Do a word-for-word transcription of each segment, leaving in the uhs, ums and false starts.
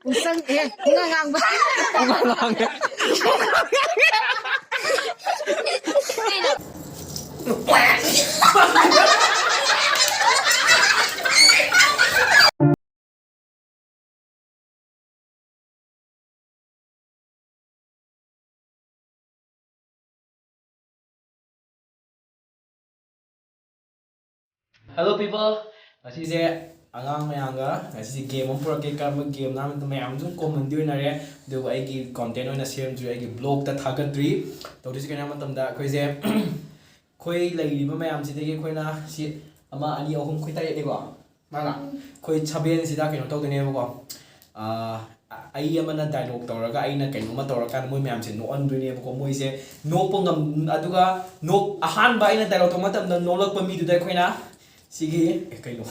ꯄꯨꯡꯁꯪ ꯑꯦ ꯄꯨꯡꯉꯥꯡ ꯉꯥꯡꯕ꯫ Hello people, ꯉꯁꯤꯁꯦ ꯑꯉꯥꯡ ꯃꯌꯥꯝꯒ ꯉꯁꯤꯁꯦ ꯒꯦꯝ ꯑꯃ ꯄꯨꯔꯛꯀꯦ꯫ ꯀꯔꯝꯕ ꯒꯦꯝꯅꯣ ꯍꯥꯏꯕꯗ ꯃꯌꯥꯝ ꯑꯗꯨꯝ ꯀꯣꯃꯟꯗꯤ ꯑꯣꯏꯅꯔꯦ, ꯑꯗꯨꯕꯨ ꯑꯩꯒꯤ ꯀꯣꯟꯇꯦꯟ ꯑꯣꯏꯅ ꯁꯦꯝꯗ꯭ꯔꯤ, ꯑꯩꯒꯤ ꯕ꯭ꯂꯣꯛꯇ ꯊꯥꯒꯠꯇ꯭ꯔꯤ꯫ ꯇꯧꯗꯣꯏꯁꯤ ꯀꯩꯅꯣ ꯍꯥꯏꯕ ꯃꯇꯝꯗ ꯑꯩꯈꯣꯏꯁꯦ ꯑꯩꯈꯣꯏ ꯂꯩꯔꯤꯕ ꯃꯌꯥꯝꯁꯤꯗꯒꯤ ꯑꯩꯈꯣꯏꯅ ꯁꯤ ꯑꯃ, ꯑꯅꯤ, ꯑꯍꯨꯝ, ꯑꯩꯈꯣꯏ ꯇꯔꯦꯠꯅꯤꯀꯣ꯫ ꯃꯥꯅ ꯑꯩꯈꯣꯏ ꯁꯕꯦꯟꯁꯤꯗ ꯀꯩꯅꯣ ꯇꯧꯗꯣꯏꯅꯦꯕꯀꯣ꯫ ꯑꯥ, ꯑꯩ ꯑꯃꯅ ꯗꯥꯏꯂꯣꯛ ꯇꯧꯔꯒ ꯑꯩꯅ ꯀꯩꯅꯣꯝꯃ ꯇꯧꯔꯀꯥꯟꯗ ꯃꯣꯏ ꯃꯌꯥꯝꯁꯦ ꯅꯣꯛꯍꯟꯗꯣꯏꯅꯦꯕꯀꯣ꯫ ꯃꯣꯏꯁꯦ ꯅꯣꯛꯄ ꯉꯝ ꯑꯗꯨꯒ ꯅꯣꯛ ꯑꯍꯥꯟꯕ ꯑꯩꯅ ꯗꯥꯏꯂꯣꯛ ꯇꯧꯕ ꯃꯇꯝꯗ ꯅꯣꯛꯂꯛꯄ ꯃꯤꯗꯨꯗ ꯑꯩꯈꯣꯏꯅ ꯁꯤꯒꯤ ꯑꯦ, ꯀꯩꯅꯣ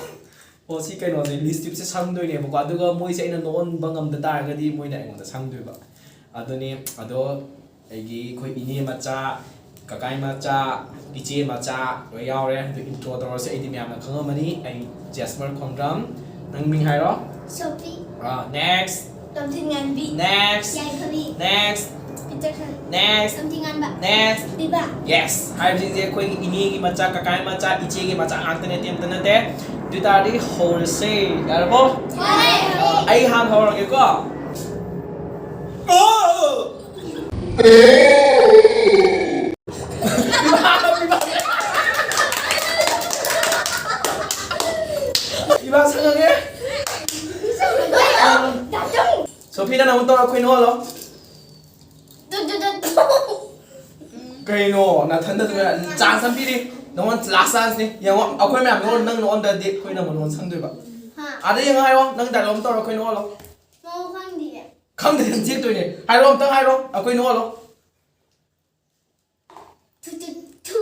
ꯑꯣ ꯁꯤ ꯀꯩꯅꯣꯁꯦ ꯂꯤꯁ ꯇꯤꯞꯁꯦ ꯁꯪꯗꯣꯏꯅꯦꯕꯀꯣ꯫ ꯑꯗꯨꯒ ꯃꯣꯏꯁꯦ ꯑꯩꯅ ꯅꯣꯛꯍꯟꯕ ꯉꯝꯗ ꯇꯥꯔꯒꯗꯤ ꯃꯣꯏꯅ ꯑꯩꯉꯣꯟꯗ ꯁꯪꯗꯣꯏꯕ꯫ ꯑꯗꯨꯅꯤ꯫ ꯑꯗꯣ ꯑꯩꯒꯤ ꯑꯩꯈꯣꯏ ꯏꯅꯦ ꯃꯆꯥ, ꯀꯀꯥꯏ ꯃꯆꯥ, ꯏꯆꯦ ꯃꯆꯥ ꯂꯣꯏ ꯌꯥꯎꯔꯦ꯫ ꯑꯗꯨ ꯏꯟꯇ꯭ꯔꯣ ꯇꯧꯔꯁꯦ, ꯑꯩꯗꯤ ꯃꯌꯥꯝꯅ ꯈꯪꯉꯝꯃꯅꯤ꯫ ꯑꯩ ꯖꯦꯁꯃꯔ ꯈꯣꯡꯗ꯭ꯔꯝ꯫ ꯅꯪ ꯃꯤꯡ ꯍꯥꯏꯔꯣ꯫ ꯁꯣꯐꯤ꯫ ꯑꯥ, ꯅꯦꯛꯁ꯫ ꯇꯣꯝꯊꯤꯟꯉꯥꯟꯕꯤ꯫ ꯅꯦꯛꯁ꯫ ꯌꯥꯏꯐꯕꯤ꯫ ꯅꯦꯛꯁ꯫ ꯄꯤꯇꯔꯁꯟ꯫ ꯅꯦꯛꯁ꯫ ꯇꯣꯝꯊꯤꯟꯉꯥꯟꯕ꯫ ꯅꯦꯛꯁ꯫ ꯕꯤꯕꯥ꯫ ꯌꯦꯁ꯫ ꯍꯥꯏꯕꯁꯤꯡꯁꯦ ꯑꯩꯈꯣꯏꯒꯤ ꯏꯅꯦꯒꯤ ꯃꯆꯥ, ꯀꯀꯥꯏ ꯃꯆꯥ, ꯏꯆꯦꯒꯤ ꯃꯆꯥ ꯉꯥꯛꯇꯅꯦ, ꯑꯇꯩ ꯑꯝꯇ ꯅꯠꯇꯦ꯫ ꯑꯗꯨ ꯑꯣꯏ ꯇꯥꯔꯗꯤ ꯍꯧꯔꯁꯦ꯫ ꯌꯥꯔꯕꯣ? ꯌꯥꯔꯦ꯫ ꯑꯥ, ꯑꯩ ꯍꯥꯟꯅ ꯍꯧꯔꯒꯦꯀꯣ꯫ ꯑꯣ! ꯏꯃꯥ ꯁꯪꯉꯒꯦ꯫ ꯁꯣꯐꯤꯅ ꯅꯪ ꯑꯃꯨꯛ ꯇꯧꯔꯣ, ꯑꯩꯈꯣꯏ ꯅꯣꯛꯍꯜꯂꯣ꯫ ꯀꯩꯅꯣ, ꯅꯊꯟꯗ ꯑꯗꯨꯝ ꯆꯥꯟꯁ ꯑꯃ ꯄꯤꯔꯤ꯫ ꯅꯉꯣꯟ ꯂꯥꯁ ꯆꯥꯟꯁꯅꯤ꯫ ꯌꯦꯡꯉꯣ, ꯑꯩꯈꯣꯏ ꯃꯌꯥꯝ ꯅꯉꯣꯟ, ꯅꯪ ꯅꯣꯛꯑꯝꯗ꯭ꯔꯗꯤ ꯑꯩꯈꯣꯏꯅ ꯑꯃꯨꯛ ꯅꯉꯣꯟ ꯁꯪꯗꯣꯏꯕ꯫ ꯍꯥ꯫ ꯑꯥꯗ ꯌꯦꯡꯉꯣ ꯍꯥꯏꯔꯣ, ꯅꯪ ꯗꯥꯏꯂꯣꯛ ꯑꯃ ꯇꯧꯔꯣ, ꯑꯩꯈꯣꯏ ꯅꯣꯛꯍꯜꯂꯣ꯫ ꯃꯑꯣꯡ ꯈꯪꯗꯤꯌꯦ꯫ ꯈꯪꯗ꯭ꯔꯗꯤ ꯅꯪ ꯆꯦꯛꯇꯣꯏꯅꯦ꯫ ꯍꯥꯏꯔꯣ, ꯑꯝꯇꯪ ꯍꯥꯏꯔꯣ, ꯑꯩꯈꯣꯏ ꯅꯣꯛꯍꯜꯂꯣ꯫ Two, two, two.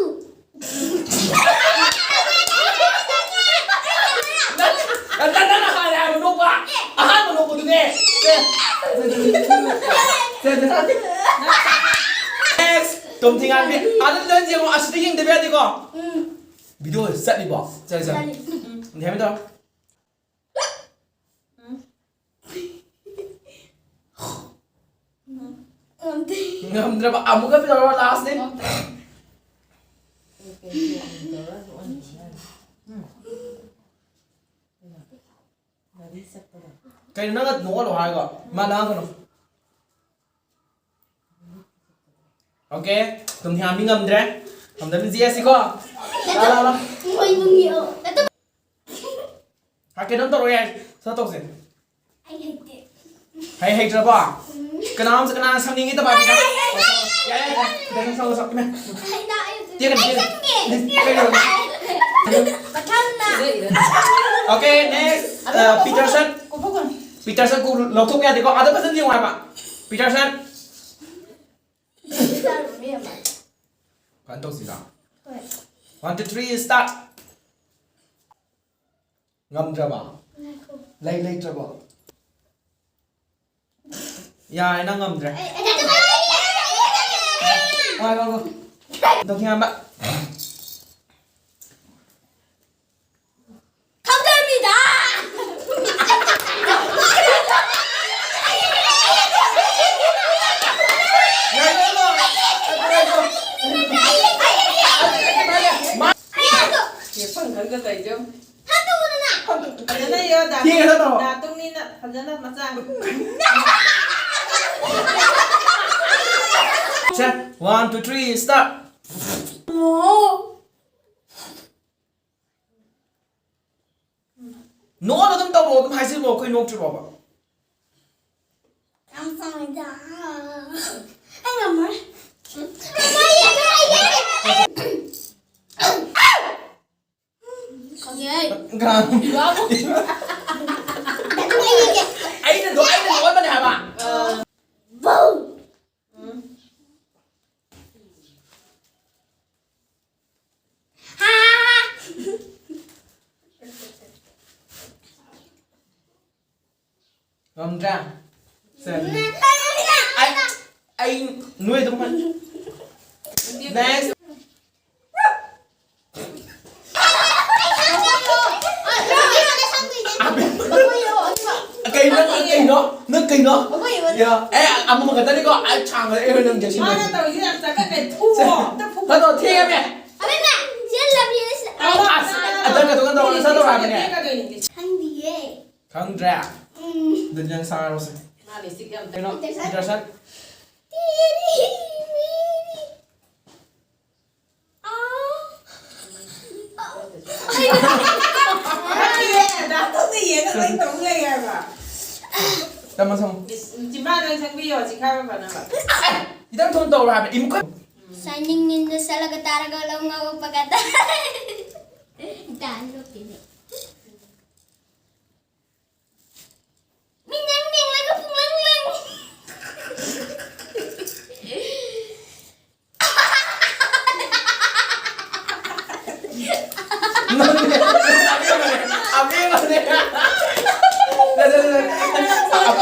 ꯅꯪ, ꯅꯪ, ꯅꯪꯅ ꯍꯥꯟꯅ ꯍꯥꯏꯕ ꯅꯣꯛꯄ꯫ ꯑꯍꯥꯟꯕ ꯅꯣꯛꯄꯗꯨꯅꯦ꯫ ꯁꯦ꯫ ꯁꯦ, ꯁꯦ, ꯁꯦ꯫ ꯅꯦꯛꯁ꯫ ꯇꯣꯝꯊꯤꯉꯥꯟꯕꯤ꯫ ꯑꯗꯨ ꯅꯪ ꯌꯦꯡꯉꯣ, ꯑꯁꯤꯗ ꯌꯦꯡꯗꯕ ꯌꯥꯗꯦꯀꯣ꯫ ꯎꯝ꯫ ꯚꯤꯗꯤꯑꯣ ꯆꯠꯂꯤꯕꯣ? ꯆꯠꯂꯤ, ꯆꯠꯂꯤ꯫ ꯆꯠꯂꯤ꯫ ꯎꯝ, ꯍꯦꯃꯟꯇ꯫ ꯉꯝꯗ꯭ꯔꯕ ꯑꯃꯨꯛꯀ ꯇꯧꯔꯣ, ꯂꯥꯁꯅꯦ꯫ ꯀꯩꯅꯣ ꯅꯪꯅ ꯅꯣꯛꯍꯜꯂꯣ ꯍꯥꯏꯔꯒ? ꯃꯥ ꯂꯥꯡꯒꯅꯨ꯫ ꯑꯣꯀꯦ, ꯇꯨꯝꯊꯤꯍꯥꯝꯕꯤ ꯉꯝꯗ꯭ꯔꯦ꯫ ꯉꯝꯗꯕꯤ ꯖꯤ ꯑꯦꯁ ꯁꯤꯀꯣ꯫ ꯂꯥ, ꯂꯥ, ꯂꯥ꯫ ꯃꯣꯏ ꯅꯨꯡꯉꯤꯌꯣ꯫ ꯍꯥ, ꯀꯩꯅꯣꯝ ꯇꯧꯔꯣ ꯌꯥꯏ꯫ ꯁꯠ ꯇꯧꯁꯦ꯫ ꯑꯩ ꯍꯩꯇꯦ꯫ ꯍꯩ ꯍꯩꯇ꯭ꯔꯕꯣ? ꯎꯝ꯫ ꯀꯅꯥꯝ ꯀꯅꯥꯅ ꯁꯝꯅꯤꯡꯉꯤ ꯇꯕꯥꯕꯤꯗ? ꯑꯩ, ꯑꯩ, ꯑꯩ, ꯑꯩ, ꯌꯥꯏ, ꯌꯥꯏ, ꯌꯥꯏ꯫ ꯀꯩꯅꯣꯝ ꯁꯝꯃꯣ, ꯁꯝꯃꯣ꯫ ꯏꯃꯥ꯫ ꯑꯩ ꯅꯥ-, ꯑꯩ ꯇꯦꯛꯀꯅꯤ, ꯑꯩ ꯇꯦꯛꯀꯅꯤ꯫ ꯁꯝꯒꯦ꯫ ꯀꯩꯅꯣ? ꯃꯊꯪꯅ꯫ ꯑꯣꯀꯦ, ꯅꯦꯛꯁ, ꯑ, ꯄꯤꯇꯔꯁꯟ꯫ ꯀꯣ, ꯀꯣ, ꯀꯣ꯫ ꯄꯤꯇꯔꯁꯟ ꯀꯣ ꯂꯧꯊꯣꯛꯄ ꯌꯥꯗꯦꯀꯣ꯫ ꯑꯗ ꯐꯖꯅ ꯌꯦꯡꯉꯣ ꯍꯥꯏꯕ꯫ ꯄꯤꯇꯔꯁꯟ꯫ ꯐꯖꯅ ꯇꯧꯁꯤꯔꯣ? ꯍꯣꯏ꯫ One, two, three, start. ꯉꯝꯗ꯭ꯔꯕ? ꯉꯥꯏꯈꯣ꯫ ꯂꯩ ꯂꯩꯇ꯭ꯔꯕꯣ? ꯌꯥꯔꯦ, ꯅꯪ ꯉꯝꯗ꯭ꯔꯦ꯫ ꯑꯩ, ꯑꯩ, ꯑꯩ, ꯑꯩ, ꯑꯩ, ꯑꯩ, ꯑꯩ, ꯑꯩ, ꯑꯩ, ꯑꯩ, ꯑꯩ, ꯑꯩ, ꯑꯩ, ꯑꯩ, ꯑꯩ, ꯑꯩ, ꯑꯩ, ꯑꯩ, ꯑꯩ, ꯈꯪꯗ꯭ꯔꯕꯤꯗ! ꯆꯦ ꯐꯪꯈ꯭ꯔꯒ ꯇꯧꯔꯤꯁꯦ ꯌꯦꯡꯉꯨ꯫ ꯐꯖꯅ ꯌꯦꯡꯉꯣ, ꯗꯥ ꯌꯦꯡꯉꯣ, ꯇꯣꯝ-, ꯇꯣꯝ꯫ ꯗꯥ ꯇꯣꯝꯅꯤꯅ ꯐꯖꯅ ꯃꯆꯥ꯫ ꯁꯦ, one, two, three, start. ꯅꯣꯛꯑꯣ, ꯑꯗꯨꯝ ꯇꯧꯔꯛꯑꯣ, ꯑꯗꯨꯝ ꯍꯥꯏꯖꯤꯜꯂꯣ, ꯑꯩꯈꯣꯏ ꯅꯣꯛꯇ꯭ꯔꯤ ꯐꯥꯎꯕ꯫ ꯌꯥꯝ ꯆꯥꯎꯋꯤꯗ꯫ ꯑꯩ ꯉꯝꯃꯣꯏ꯫ ꯈꯪꯉꯦ ꯑꯩ꯫ ꯀꯅꯥꯅꯣ? ꯌꯨꯔꯥꯕꯨ꯫ ꯑꯩꯅ ꯅꯣꯛ-, ꯑꯩꯅ ꯅꯣꯛꯍꯟꯕꯅꯦ ꯍꯥꯏꯕ꯫ ꯑꯥ꯫ ꯕꯧ! ꯎꯝ꯫ ꯉꯝꯗ꯭ꯔꯥ? ꯁꯦ꯫ ꯑꯩ, ꯑꯩ ꯅꯣꯏ ꯑꯗꯨꯝ ꯍꯥꯏ-, next꯫ ꯀꯩꯅꯣ, ꯅꯪ ꯀꯩꯅꯣ? ꯅꯪ ꯀꯩꯅꯣ? ꯌꯥ, ꯑꯦ, ꯑꯃꯃ ꯈꯛꯇꯅꯤꯀꯣ꯫ ꯑꯩ ꯁꯥꯡꯕꯗ ꯑꯩ ꯍꯣꯏ ꯅꯪ ꯆꯦꯛꯁꯤꯟꯅ꯫ ꯃꯥꯅ ꯇꯧꯔꯤꯁꯦ ꯌꯥꯝ ꯆꯒꯠꯅꯩ꯫ ꯐꯨꯋꯣ꯫ ꯑꯝꯇ ꯐꯨ꯫ ꯐꯠꯇꯣ ꯊꯦꯡꯉꯃꯦ꯫ ꯑꯕꯦꯝꯃ, ꯁꯤꯗ ꯂꯝꯕꯤꯗ ꯁꯤꯗ꯫ ꯑꯁ, ꯑꯗ ꯀꯩꯅꯣ ꯇꯧꯔ ꯆꯠꯇꯧꯔꯛꯑꯕꯅꯦ꯫ ꯈꯪꯗꯤꯌꯦ꯫ ꯈꯪꯗ꯭ꯔꯦ? ꯎꯝ꯫ ꯑꯗꯨꯗꯤ ꯅꯪ ꯁꯥꯔꯣꯁꯦ꯫ ꯃꯥ ꯂꯤꯞꯁꯇꯤꯛ ꯌꯥꯝ ꯇꯩ꯫ ꯀꯩꯅꯣ? ꯄꯤꯇꯔꯁꯟ꯫ ꯄꯤꯇꯔꯁꯟ? ꯇꯤꯔꯤ ꯃꯤꯔꯤ꯫ ꯑꯥ꯫ ꯅꯠꯇꯦ, ꯗꯥꯛꯇꯔꯗ ꯌꯦꯡꯉꯒ ꯂꯣꯏ ꯇꯧ ꯂꯩ ꯍꯥꯏꯕ꯫ ꯆꯥꯃꯁ ꯑꯃ꯫ ꯏꯁ, ꯆꯤꯝꯕꯥꯟꯗ ꯁꯪꯕꯤꯌꯣ, ꯆꯤꯈꯥꯏꯕ ꯐꯅꯕ꯫ ꯑꯦ, ꯈꯤꯇꯪ ꯊꯨꯅ ꯇꯧꯔꯣ ꯍꯥꯏꯕ, ꯏꯃꯨ-꯫ Shining in the ꯁꯂꯒ ꯇꯥꯔꯒ ꯂꯧ ꯉꯧꯕꯒ ꯇꯥꯏ꯫ ꯗꯥꯟ ꯅꯣꯛꯄꯤꯅꯦ꯫ ꯃꯤꯡ ꯅꯪ ꯃꯤꯡꯂꯒ ꯄꯨꯡꯂꯪ ꯂꯪ꯫ ꯑꯕꯦꯝꯃꯅꯦ꯫ ꯑꯕꯦꯝꯃꯅꯦ꯫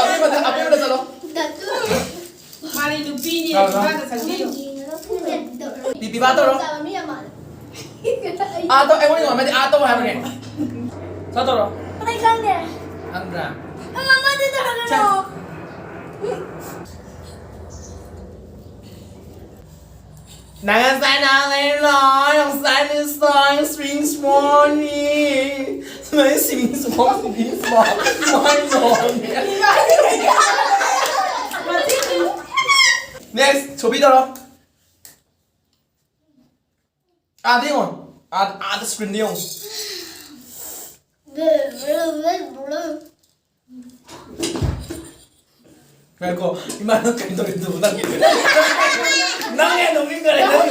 ꯑꯕꯦꯝꯃꯗ, ꯑꯕꯦꯝꯃꯗ ꯆꯠꯂꯣ꯫ ꯃꯥꯗꯤ ꯅꯨꯄꯤꯅꯤ, ꯅꯨꯄꯥꯗ ꯆꯪꯕꯤꯌꯨ꯫ ꯄꯤꯄꯤ ꯕꯥ ꯇꯧꯔꯣ꯫ ꯑꯥ, ꯇꯧ, ꯑꯩꯉꯣꯟꯗ ꯉꯝꯃꯗꯤ ꯑꯥ ꯇꯧ ꯍꯥꯏꯕꯅꯦ꯫ ꯁꯠ ꯇꯧꯔꯣ꯫ ꯑꯩ ꯈꯪꯗꯦ꯫ ꯈꯪꯗ꯭ꯔꯥ? ꯃꯃꯥ, ꯃꯗꯨ ꯇꯧꯔꯒꯅꯣ꯫ ꯁꯠ꯫ ꯅꯪ ꯉꯁꯥꯏ ꯅꯍꯥꯟ ꯂꯩꯔꯤꯔꯣ? ꯉꯁꯥꯏ ꯃꯤꯁ ꯇꯧ, ꯁ꯭ꯋꯤꯡ ꯁ꯭ꯄꯣꯟꯅꯤ꯫ ꯅꯪ ꯁ꯭ꯋꯤꯡ ꯁ꯭ꯄꯣꯟ, ꯁ꯭ꯋꯤꯡ ꯁ꯭ꯄꯣꯟ꯫ ꯃꯥꯏ ꯂꯣꯟꯅꯦ꯫ Next, ꯁꯣꯄꯤ ꯇꯧꯔꯣ꯫ ꯑꯥꯗ ꯌꯦꯡꯉꯣ꯫ ꯑꯥꯗ, ꯑꯥꯗ screenꯗ ꯌꯦꯡꯉꯣ꯫ ꯉꯥꯏꯈꯣ, ꯏꯃꯥ, ꯅꯪ ꯀꯩꯅꯣ ꯇꯧꯔꯤꯗꯨꯕꯨ? ꯅꯪ, ꯅꯪ ꯍꯦꯟꯅ ꯅꯣꯛꯅꯤꯡꯈꯔꯦ, ꯅꯪ꯫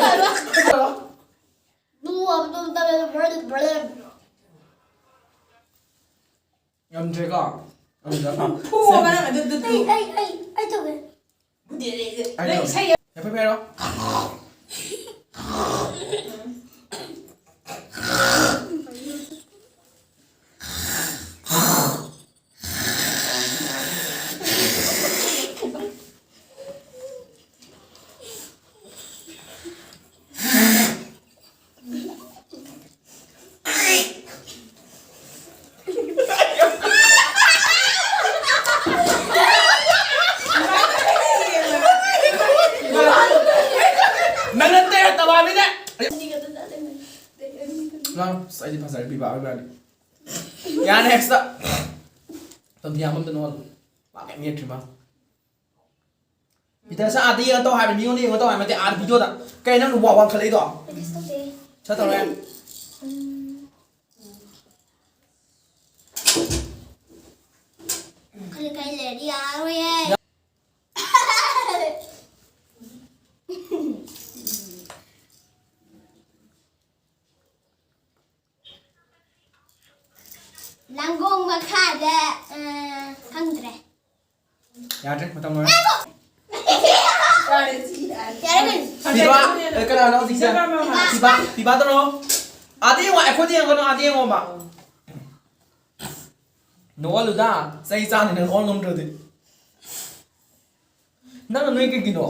ꯉꯝꯗ꯭ꯔꯦꯀꯣ? ꯉꯝꯗ꯭ꯔꯦꯀꯣ? ꯐꯨꯑꯣꯕ ꯅꯪ ꯑꯗꯨ, ꯑꯗꯨ, ꯑꯗꯨ꯫ ꯑꯩ, ꯑꯩ, ꯑꯩ, ꯑꯩ ꯇꯧꯒꯦ꯫ ꯕꯨꯗꯤ ꯂꯩ, ꯂꯩ, ꯑꯩ ꯇꯧꯒꯦ꯫ ꯏꯁꯩ꯫ ꯍꯦꯄꯤ ꯐꯦꯔꯣ꯫ ꯑꯩꯗꯤ ꯐꯖꯔꯦ ꯄꯤꯕ ꯑꯣꯏꯕ꯭ꯔꯥꯅꯤ꯫ ꯌꯥꯔꯦ, next꯫ ꯇꯝꯊꯤ ꯌꯥꯝꯕꯝꯗ ꯅꯣꯜ꯫ ꯃꯥ ꯀꯩꯝ ꯌꯦꯠꯇ꯭ꯔꯤ ꯃꯥ꯫ ꯄꯤꯇꯔꯁꯟ ꯑꯥꯗ ꯌꯦꯡꯉ ꯇꯧ ꯍꯥꯏꯕꯅꯤ, ꯃꯤꯉꯣꯟꯗ ꯌꯦꯡꯉ ꯇꯧ ꯍꯥꯏꯕ ꯅꯠꯇꯦ, ꯑꯥꯗ ꯚꯤꯗꯤꯑꯣꯗ꯫ ꯀꯩ ꯅꯪ ꯋꯥ ꯋꯥꯡꯈꯠꯂꯛꯏꯗꯣ? ꯀꯩꯁꯨ ꯇꯧꯗꯦ꯫ ꯁꯠ ꯇꯧꯔꯦ꯫ ꯎꯝ꯫ ꯈꯔ ꯀꯩ ꯂꯩꯔꯗꯤ ꯌꯥꯔꯣꯏꯌꯦ꯫ ꯂꯥꯡꯒꯣꯡ ꯃꯈꯥꯗ, ꯑ, ꯈꯪꯗ꯭ꯔꯦ꯫ ꯌꯥꯗ꯭ꯔꯦ, ꯃꯇꯝ ꯂꯣꯏꯔꯦ꯫ ꯉꯥꯏꯈꯣ! ꯌꯥꯔꯦ ꯀꯩꯅꯣ꯫ ꯄꯤꯕꯥ, ꯑꯦ, ꯀꯅꯥꯅꯣ ꯍꯧꯖꯤꯛꯁꯦ? ꯄꯤꯕꯥ, ꯄꯤꯕꯥ ꯇꯧꯔꯣ꯫ ꯑꯥꯗ ꯌꯦꯡꯉꯣ, ꯑꯩꯈꯣꯏꯗ ꯌꯦꯡꯉꯣ, ꯑꯥꯗ ꯌꯦꯡꯉꯣꯕ꯫ ꯅꯣꯛꯍꯜꯂꯨꯗ, ꯆꯩ ꯆꯥꯅꯤ ꯅꯪ ꯅꯣꯛꯍꯟ ꯉꯝꯗ꯭ꯔꯗꯤ꯫ ꯅꯪꯅ ꯅꯣꯏ ꯀꯩꯒꯤꯅꯣ?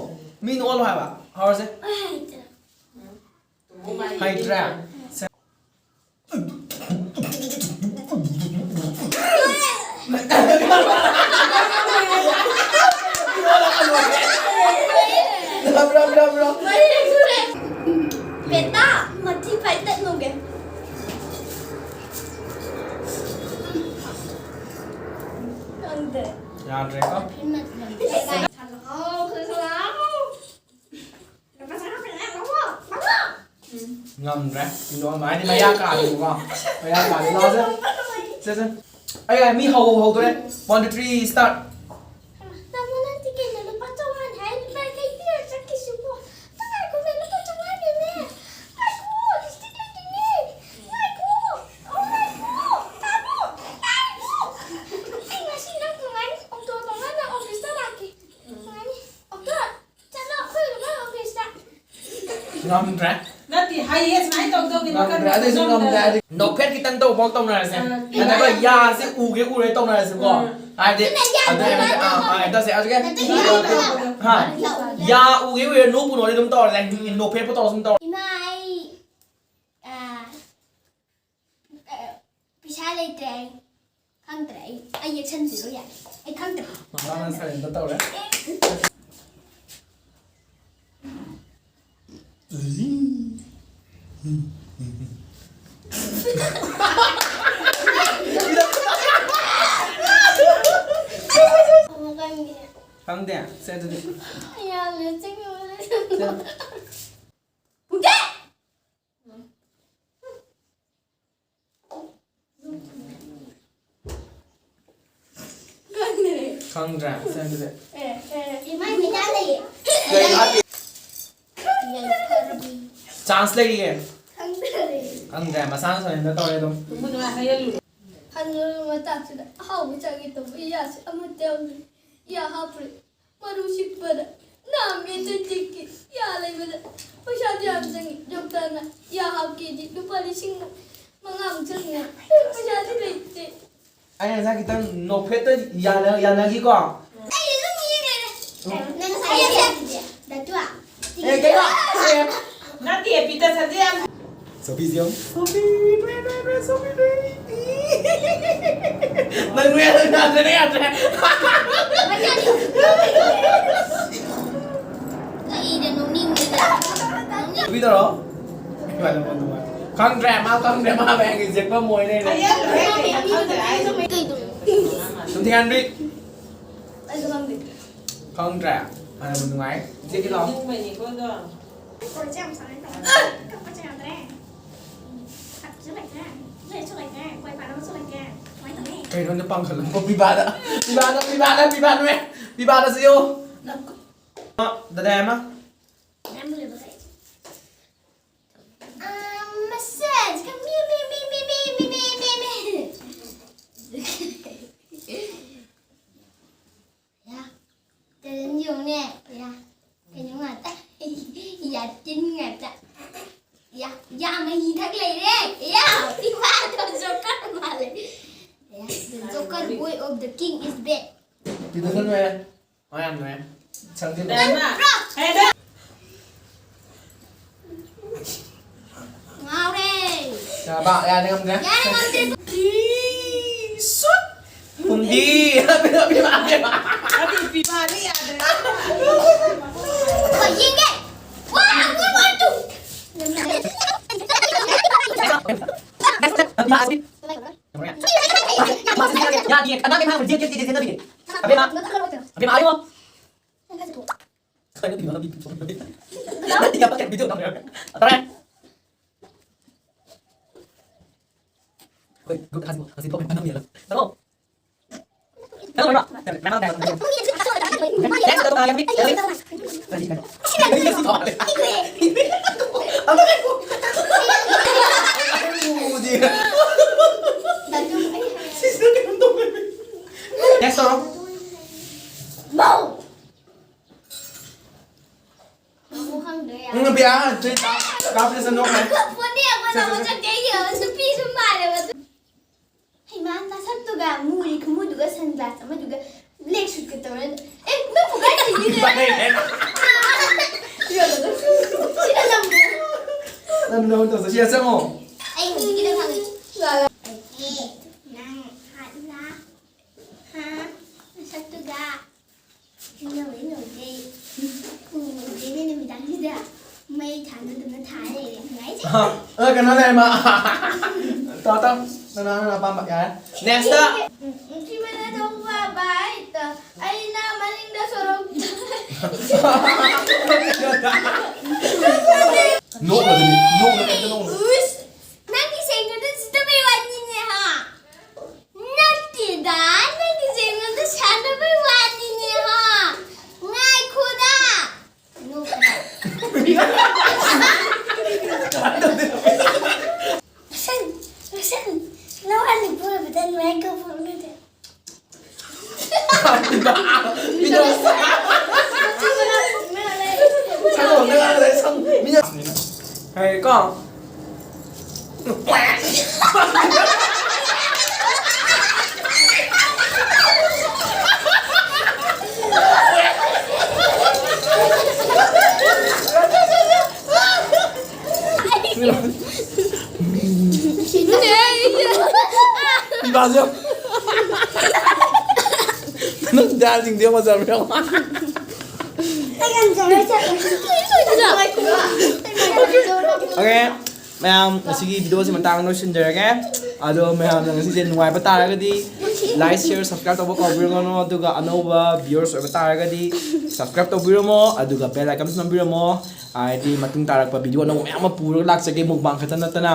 ꯃꯤ ꯅꯣꯛꯍꯜꯂꯣ ꯍꯥꯏꯕ꯫ ꯍꯧꯔꯁꯦ꯫ ꯑꯩ ꯍꯩꯇ꯭ꯔꯦ꯫ ꯍꯩꯇ꯭ꯔꯦ? Bro, bro, bro. ꯕꯦꯇꯥ, ꯃꯊꯤ ꯐꯥꯏꯗꯠ ꯅꯨꯡꯒꯦ꯫ ꯈꯪꯗꯦ꯫ ꯌꯥꯗ꯭ꯔꯦꯀꯣ? ꯂꯥꯛꯑꯣ, ꯂꯥꯛꯑꯣ꯫ ꯂꯨꯄꯥ ꯆꯥꯝꯃ ꯐꯪꯉꯦ, ꯂꯥꯛꯑꯣ, ꯂꯥꯛꯑꯣ꯫ ꯉꯝꯗ꯭ꯔꯦ꯫ ꯀꯩꯅꯣ ꯍꯥꯏꯗꯤ ꯃꯌꯥ ꯀꯥꯗꯦꯕꯀꯣ꯫ ꯃꯌꯥ ꯀꯥꯗꯦ꯫ ꯂꯥꯛꯑꯣꯁꯦ꯫ ꯁꯦ, ꯁꯦ꯫ ꯑꯩ, ꯑꯩ ꯃꯤ ꯍꯧ-, ꯍꯧꯗꯣꯔꯦ꯫ One, two, three, start꯫ ꯇꯥꯃꯣ, ꯅꯪꯗꯤ ꯀꯩꯅꯣ ꯂꯨꯄꯥ ꯆꯥꯝꯃꯉꯥꯅꯤ ꯍꯥꯏ ꯂꯨꯄꯥ ꯌꯥꯡꯈꯩ ꯄꯤꯔ ꯆꯠꯈꯤꯁꯤꯕꯣ? ꯅꯪ ꯉꯥꯏꯈꯣꯃꯦ, ꯂꯨꯄꯥ ꯆꯥꯝꯃꯉꯥꯅꯦꯃꯦ꯫ ꯉꯥꯏꯈꯣ, lipstick ꯂꯩꯒꯦꯅꯦ꯫ ꯉꯥꯏꯈꯣ꯫ ꯑꯣ, ꯉꯥꯏꯈꯣ꯫ ꯇꯥꯃꯣ, ꯉꯥꯏꯈꯣ꯫ ꯑꯩ ꯉꯁꯤ ꯅꯪ ꯅꯨꯡꯉꯥꯏꯅꯤ꯫ ꯑꯣꯛꯇꯣ ꯇꯣꯡꯉ ꯅꯪ office ꯇ ꯂꯥꯛꯀꯦ꯫ ꯅꯨꯡꯉꯥꯏꯅꯤ꯫ ꯑꯣꯛꯇꯣ, ꯆꯠꯂꯣ, ꯑꯩꯈꯣꯏ ꯂꯨꯄꯥ office ꯇ꯫ ꯉꯝꯗ꯭ꯔꯦ꯫ ꯅꯠꯇꯦ, ꯍꯥꯏꯌꯦ ꯁꯨꯃꯥꯏꯅ ꯇꯧꯗꯧꯅꯤ, ꯉꯝꯗ꯭ꯔꯦ, ꯃꯈꯜ ꯑꯗꯨꯁꯨ ꯃꯈꯜ ꯉꯝꯗ꯭ꯔꯦ꯫ ꯅꯣꯛꯐꯦꯠ ꯈꯤꯇꯪ ꯇꯧꯕ ꯇꯧꯅꯔꯁꯦ꯫ ꯑꯥ, ꯑꯗꯨꯒ ꯌꯥꯁꯦ ꯎꯒꯦ ꯎꯔꯦ ꯇꯧꯅꯔꯁꯦꯀꯣ꯫ ꯑꯥ꯫ ꯍꯥꯏꯗꯤ, ꯑꯗꯨ, ꯑꯥ, ꯑꯥ, ꯇꯧꯁꯦ, ꯑꯗꯨꯒ, ꯅꯠꯇꯦ, ꯍꯥ? ꯌꯥ ꯎꯒꯦ ꯎꯔꯦ, ꯅꯣꯛꯄꯨ ꯅꯣꯛꯑꯦ ꯑꯗꯨꯝ ꯇꯧꯔꯁꯦ꯫ ꯅꯣꯛꯐꯦꯠꯄꯨ ꯇꯧꯔꯁꯨ ꯑꯗꯨꯝ ꯇꯧꯔꯁꯦ꯫ ꯏꯃꯥ, ꯑꯩ, ꯑꯥ, ꯑ, ꯄꯩꯁꯥ ꯂꯩꯇ꯭ꯔꯦ ꯑꯩ꯫ ꯈꯪꯗ꯭ꯔꯦ ꯑꯩ꯫ ꯑꯩ ꯌꯦꯛꯁꯟꯕꯤꯔꯣ ꯌꯥꯔꯦ꯫ ꯑꯩ ꯈꯪꯗ꯭ꯔꯦ꯫ ꯃꯃꯥꯅ silent ꯇꯧꯔꯦ꯫ ꯑꯦ꯫ ꯈꯪꯗꯦ꯫ ꯁꯦ ꯑꯗꯨꯗꯤ꯫ ꯌꯥꯜꯂꯦ ꯆꯤꯡ ꯁꯦ꯫ ꯄꯨꯡꯖꯦ꯫ ꯈꯪꯗ꯭ꯔꯦ꯫ ꯈꯪꯗ꯭ꯔꯦ꯫ ꯁꯦ ꯑꯗꯨꯗꯤ꯫ ꯏꯃꯥꯏ ꯃꯤꯗꯥ ꯂꯩꯌꯦ꯫ ꯆꯥꯟꯁ ꯂꯩꯔꯤꯌꯦ꯫ ꯈꯪꯗ꯭ꯔꯦ꯫ ꯈꯪꯗ꯭ꯔꯦ꯫ ꯃꯁꯥꯅ ꯁꯣꯏꯍꯟꯕ ꯇꯧꯔꯦ ꯑꯗꯨꯝ꯫ ꯍꯟꯅꯨꯔꯕ ꯃꯇꯥꯛꯁꯤꯗ ꯑꯍꯥꯎꯕ ꯆꯥꯒꯦ ꯇꯧꯕ ꯏꯌꯥꯁꯤ ꯑꯃꯠꯇ ꯌꯥꯎꯗ꯭ꯔꯦ꯫ ꯏꯌꯥ ꯍꯥꯞꯄ꯭ꯔꯦ꯫ ꯃꯔꯨ ꯁꯤꯛꯄꯗ ꯅꯥꯝꯃꯦ ꯇꯤꯛꯀꯤ ꯏꯌꯥ ꯂꯩꯕꯗ ꯄꯩꯁꯥꯗꯤ ꯌꯥꯝ ꯆꯪꯉꯤ꯫ ꯗꯣꯛꯇꯔꯅ ꯏꯌꯥ ꯍꯥꯞꯀꯦꯗꯤ ꯂꯨꯄꯥ ꯂꯤꯁꯤꯡ ꯃꯉꯥꯃꯨꯛ ꯆꯪꯉꯤ꯫ ꯄꯩꯁꯥꯗꯤ ꯂꯩꯇꯦ꯫ ꯑꯩ ꯉꯁꯥꯏ ꯈꯤꯇꯪ ꯅꯣꯛꯐꯦꯠꯇ ꯌꯥꯅ-, ꯌꯥꯅꯈꯤꯀꯣ꯫ ꯑꯩ ꯑꯗꯨꯝ ꯌꯦꯡ ꯂꯩꯔꯦ꯫ ꯅꯪ ꯉꯁꯥꯏ ꯌꯦꯡ ꯗꯥꯇꯨ꯫ ꯑꯦ, ꯀꯩꯅꯣ? ꯑꯦ, ꯅꯠꯇꯦ, ꯄꯤꯇ ꯁꯟꯖꯦ ꯌꯥꯝ ꯁꯣꯐꯤꯁꯦ ꯌꯦꯡꯉꯨ꯫ ꯁꯣꯐꯤ, ꯅꯣꯏ, ꯅꯣꯏ, ꯅꯣꯏ, ꯁꯣꯐꯤ, ꯅꯣꯏ꯫ ꯅꯪ ꯅꯣꯏ ꯌꯥꯗ꯭ꯔꯦ, ꯅꯪ ꯌꯥꯗ꯭ꯔꯦ꯫ ꯑꯩꯅ ꯅꯣꯛꯅꯤꯡꯉꯤꯗ꯫ ꯅꯣꯛꯅꯤꯡ- ꯁꯣꯐꯤ ꯇꯧꯔꯣ꯫ ꯏꯃꯥꯟꯅꯕ ꯅꯨꯡꯉꯥꯏ꯫ ꯈꯪꯗ꯭ꯔꯦ, ꯃꯥ ꯈꯪꯗ꯭ꯔꯦ, ꯃꯥ ꯃꯌꯥꯝꯒꯤ ꯖꯦꯛꯄꯝ ꯑꯣꯏ ꯂꯩꯔꯦ꯫ ꯑꯌꯥꯝꯕ ꯍꯦꯛ ꯀꯩꯅꯣ ꯈꯪꯗꯦ, ꯑꯩ ꯑꯗꯨꯝ ꯀꯩꯗꯧ? ꯅꯨꯡꯊꯤꯜ ꯍꯥꯟꯕꯤ꯫ ꯑꯩꯁꯨ ꯈꯪꯗꯦ꯫ ꯈꯪꯗ꯭ꯔꯦ꯫ ꯏꯃꯥꯟꯅꯕ ꯅꯨꯡꯉꯥꯏ꯫ ꯏꯆꯦ ꯀꯤꯂꯣ꯫ ꯅꯤꯡꯕꯩꯅꯤꯀꯣ ꯑꯗꯣ꯫ ꯀꯣꯏꯁꯦ ꯌꯥꯝ ꯁꯥꯟꯅꯩ ꯇꯧꯔꯦ꯫ ꯀꯞꯄꯁꯦ ꯌꯥꯗ꯭ꯔꯦ꯫ ꯀꯞꯄꯁꯨ ꯂꯩꯇ꯭ꯔꯦ꯫ ꯂꯩꯁꯨ ꯂꯩꯇ꯭ꯔꯦ꯫ ꯀꯣꯏ ꯄꯥꯟꯅꯕꯁꯨ ꯂꯩꯇ꯭ꯔꯦ꯫ ꯀꯃꯥꯏꯅ ꯇꯧꯅꯤ? ꯀꯩꯅꯣꯅꯦ ꯄꯥꯡꯈꯠꯂꯝꯕ ꯄꯤꯕꯥꯗ? ꯄꯤꯕꯥꯗ, ꯄꯤꯕꯥꯗ, ꯄꯤꯕꯥꯗ, ꯄꯤꯕꯥꯗ ꯁꯤꯌꯣ꯫ ꯗꯥꯗꯥ ꯑꯃ꯫ ꯃꯌꯥꯝ ꯂꯩꯕ ꯀꯩ? ꯑꯥ, ꯃꯁꯦ, ꯃꯤ, ꯃꯤ, ꯃꯤ꯫ ꯌꯥ, ꯇꯦꯂꯦꯟ ꯌꯦꯡꯉꯨꯅꯦ꯫ ꯌꯥ, ꯀꯩꯅꯣ ꯉꯥꯛꯇ꯫ ꯌꯥ, ꯇꯤꯟ ꯉꯥꯛꯇ꯫ ꯌꯥ, ꯌꯥ, ꯃꯍꯤ ꯊꯛ ꯂꯩꯔꯦ꯫ ꯌꯥ, ꯏꯃꯥꯗꯣ ꯖꯣꯀꯔ ꯃꯥꯜꯂꯦ꯫ ꯌꯥ, the Joker boy of the king is back꯫ ꯄꯤꯗꯁꯟ ꯃꯦ꯫ ꯃꯌꯥꯝ ꯅꯨꯡꯉꯥꯏ꯫ ꯁꯪꯗꯤ ꯗꯥꯏꯃꯥ꯫ ꯍꯦ, ꯗꯥ-, ꯉꯥꯎꯔꯦ꯫ ꯌꯥꯕ, ꯌꯥꯅꯤ ꯉꯝꯗ꯭ꯔꯦ꯫ ꯌꯥꯔꯦ, ꯉꯝꯗ꯭ꯔꯦ꯫ ꯁꯨꯠ! ꯐꯨꯝꯗꯤ! ꯑꯕꯦ, ꯑꯕꯦ, ꯑꯕꯦ꯫ ꯑꯗꯨ ꯄꯤꯕꯥꯗꯤ ꯌꯥꯗ꯭ꯔꯦ꯫ ꯍꯣꯏ, ꯌꯦꯡꯒꯦ꯫ ꯋꯥ, ꯋꯥ, ꯋꯥ, ꯇꯨ꯫ ꯌꯥꯗꯤꯌꯦ, ꯀꯅꯥꯒꯤ ꯍꯥꯏꯕ? ꯖꯦꯠ, ꯖꯦꯠ, ꯖꯦꯠ, ꯖꯦꯠ ꯅꯠꯇꯤꯌꯦ꯫ ꯑꯕꯦꯝꯃ, ꯑꯕꯦꯝꯃ, ꯑꯥ ꯌꯦꯡꯉꯣ꯫ ꯅꯪ ꯈꯔ ꯆꯠꯊꯣꯛꯑꯣ꯫ ꯀꯩꯅꯣ ꯚꯤꯗꯤꯑꯣ ꯅꯝꯃꯤ? ꯅꯠꯇꯦ, ꯌꯥꯝ ꯄꯛꯇꯦ, ꯚꯤꯗꯤꯑꯣ ꯅꯝꯃꯤ꯫ ꯇꯥꯔꯦ꯫ ꯑꯩꯈꯣꯏ ꯒ꯭ꯔꯨꯞ ꯍꯥꯏꯁꯤꯕꯨ ꯉꯁꯤ ꯊꯣꯛꯈ꯭ꯔꯦ, ꯅꯝꯃꯤ ꯌꯦꯡꯉꯣ꯫ ꯍꯜꯂꯣ꯫ ꯀꯩꯅꯣ ꯀꯩꯅꯣ? ꯀꯩꯅꯣ ꯀꯩꯅꯣ? ꯅꯦꯛꯁ ꯇꯧ ꯇꯥꯔꯦ, ꯌꯥꯝ ꯄꯤꯛ-, ꯌꯥꯝ ꯄꯤꯛ-, ꯅꯦꯛꯁ ꯇꯧꯔꯣ꯫ ꯃꯕꯨ ꯈꯪꯗ꯭ꯔꯦ ꯌꯥꯔꯦ꯫ ꯎꯝ, ꯕꯤꯌꯥ, ꯆꯦ, ꯀꯥꯞ-, ꯀꯥꯞꯄꯁꯦ ꯅꯣꯛꯈ꯭ꯔꯦ꯫ ꯐꯣꯟꯗ ꯌꯦꯡꯕ ꯁꯦ, ꯁꯦ, ꯅꯪ ꯁꯦ꯫ ꯆꯠꯀꯦ ꯌꯦꯡꯉꯣ, ꯅꯨꯄꯤꯁꯨ ꯃꯥꯜꯂꯦꯕ ꯑꯗꯨ꯫ ꯍꯩꯃꯥ, ꯅꯁꯛꯇꯨꯒ ꯃꯨꯔꯤ ꯈꯨꯃꯨꯗꯨꯒ ꯁꯟꯒ꯭ꯂꯥꯁ ꯑꯃꯗꯨꯒ ꯕ꯭ꯂꯦꯛ ꯁꯨꯠꯀ ꯇꯧꯔ꯫ ꯑꯦ, ꯅꯪꯕꯨ ꯀꯥꯏ ꯊꯤꯟꯗꯣꯏꯅꯣ? ꯁꯤꯗ ꯂꯝꯕꯤ꯫ ꯅꯪ ꯅꯪ ꯇꯧꯁꯦ, ꯁꯤꯗ ꯆꯪꯉꯣ꯫ ꯑꯩ ꯍꯧꯖꯤꯛꯀꯤꯗꯣ ꯈꯪꯉꯦ꯫ ꯑꯦ, ꯅꯪ ꯍꯥꯠꯂꯥ? ꯍꯥ? ꯅꯁꯛꯇꯨꯒ꯫ ꯅꯧꯔꯦ, ꯅꯧꯔꯦ꯫ ꯎꯗꯦꯅꯦ ꯅꯨꯃꯤꯗꯥꯡꯁꯤꯗ꯫ ꯃꯩ ꯊꯥꯟꯗꯗꯅ ꯊꯥ ꯂꯩꯔꯦ꯫ ꯅꯨꯡꯉꯥꯏꯖꯩ꯫ ꯑ, ꯑ, ꯀꯩꯅꯣ ꯂꯩꯔꯦ, ꯃꯥ꯫ ꯇꯥꯎ, ꯇꯥꯎ꯫ ꯅꯅꯥ, ꯅꯅꯥ ꯑꯄꯥꯝꯕ꯫ ꯌꯥꯔꯦ꯫ ꯅꯦꯛꯁꯇ꯫ ꯎꯝ, ꯎꯝ, ꯁꯤ ꯃꯅꯥ ꯊꯣꯛꯄ ꯕꯥꯏꯛꯇ꯫ ꯑꯩꯅ ꯃꯅꯤꯡꯗ ꯁꯣꯔꯣꯛꯇ꯫ ꯅꯣꯛꯅꯕꯅꯤ, ꯅꯣꯛꯅꯕ, ꯍꯦꯛꯇ ꯅꯣꯛꯅꯕ꯫ ꯎꯏꯁ, ꯅꯪꯒꯤ ꯁꯦꯡꯅꯗ ꯁꯤꯠꯇꯕꯩ ꯋꯥꯅꯤꯅꯦ, ꯍꯥ? ꯅꯠꯇꯦꯗ, ꯅꯪꯒꯤꯁꯦ ꯑꯩꯉꯣꯟꯗ ꯁꯥꯟꯅꯕꯩ ꯋꯥꯅꯤꯅꯦ, ꯍꯥ? ꯉꯥꯏꯈꯣꯗ! ꯅꯣꯛꯀꯅꯨ꯫ ꯃꯁꯟ, ꯃꯁꯟ, ꯅꯋꯥ ꯅꯄꯨꯔꯕꯗ ꯑꯗꯨꯃꯥꯏꯅ ꯀꯧꯕ ꯍꯧꯅꯗꯦ꯫ ꯁꯪꯒꯣꯝꯗ ꯉꯥꯡꯅ ꯂꯩ, ꯁꯪ-, ꯃꯤꯅ-, ꯍꯥꯏꯀꯣ꯫ ꯅꯪ ꯗꯥꯜꯁꯤꯡꯗꯤ ꯌꯥꯝ ꯐꯖꯕ꯭ꯔꯥ? ꯑꯣꯀꯦ, ꯃꯌꯥꯝ, ꯉꯁꯤꯒꯤ ꯚꯤꯗꯤꯑꯣꯁꯤ ꯃꯇꯥꯡ ꯂꯣꯏꯁꯤꯟꯖꯔꯒꯦ꯫ ꯑꯗꯣ ꯃꯌꯥꯝꯅ ꯉꯁꯤꯁꯦ ꯅꯨꯡꯉꯥꯏꯕ ꯇꯥꯔꯒꯗꯤ like, share, subscribe ꯇꯧꯕ ꯀꯥꯎꯕꯤꯔꯒꯅꯣ꯫ ꯑꯗꯨꯒ ꯑꯅꯧꯕ viewers ꯑꯣꯏꯕ ꯇꯥꯔꯒꯗꯤ subscribe ꯇꯧꯕꯤꯔꯝꯃꯣ, ꯑꯗꯨꯒ bell icon ꯁꯨ ꯅꯝꯕꯤꯔꯝꯃꯣ꯫ ꯍꯥꯏꯗꯤ ꯃꯇꯨꯡ ꯇꯥꯔꯛꯄ video ꯑꯅꯧꯕ ꯃꯌꯥꯝ ꯑꯃ ꯄꯨꯔꯒ ꯂꯥꯛꯆꯒꯦ, mukbang ꯈꯛꯇ ꯅꯠꯇꯅ꯫